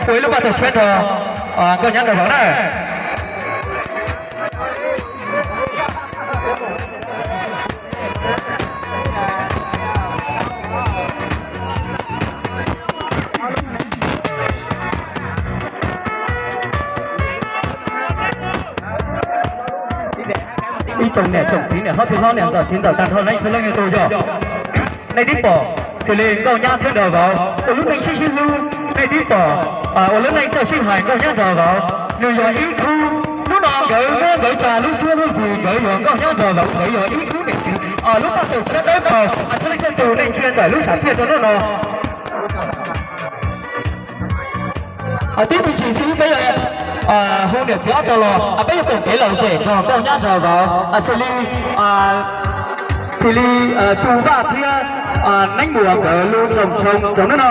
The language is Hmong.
Ua ib lub paj tawg tshiab rau nkauj nyab nrog vauv na. Ib tsoom niam tsoom txiv, niam hlob txiv hlob, niam ntxawm txiv ntxawm, tag nrho nej txhua leej txhua tus yog nej twb pom, xws li nkauj nyab thiab nrog vauv ua lub neej sib sib hlub, nej twb pom ua lub neej txawj sib hais nkauj nyab nrog vauv, nws yog ib khub. Hnub no nkawd muab nkawd tsa lub cuab lub yig, nkawd yog nkauj nyab nrog vauv, nkawd yog ib khub niam txiv. Lub paj tawg tshiab dawb paug, txhua leej txhua tus nej ntsia ntawm lub sam thiaj rau hnub no. Tib me ntsis xwb peb yuav hu niam txiv ob tog los, peb yuav koom kev lom zem nrog nkauj nyab nrog vauv, xws li, xws li Tsu Vaj thiab Neeb Muas nkawd lub nroog Tshoob rau hnub no.